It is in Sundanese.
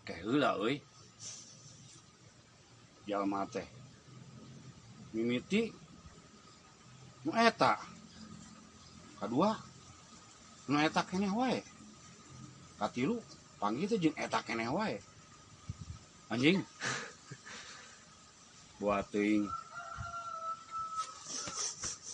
Ke heula euy. Jalma teh. Mimiti nu eta. Kadua nu eta keneh wae. Katilu panggih teh jeung eta keneh wae. Anjing. Buat teuing.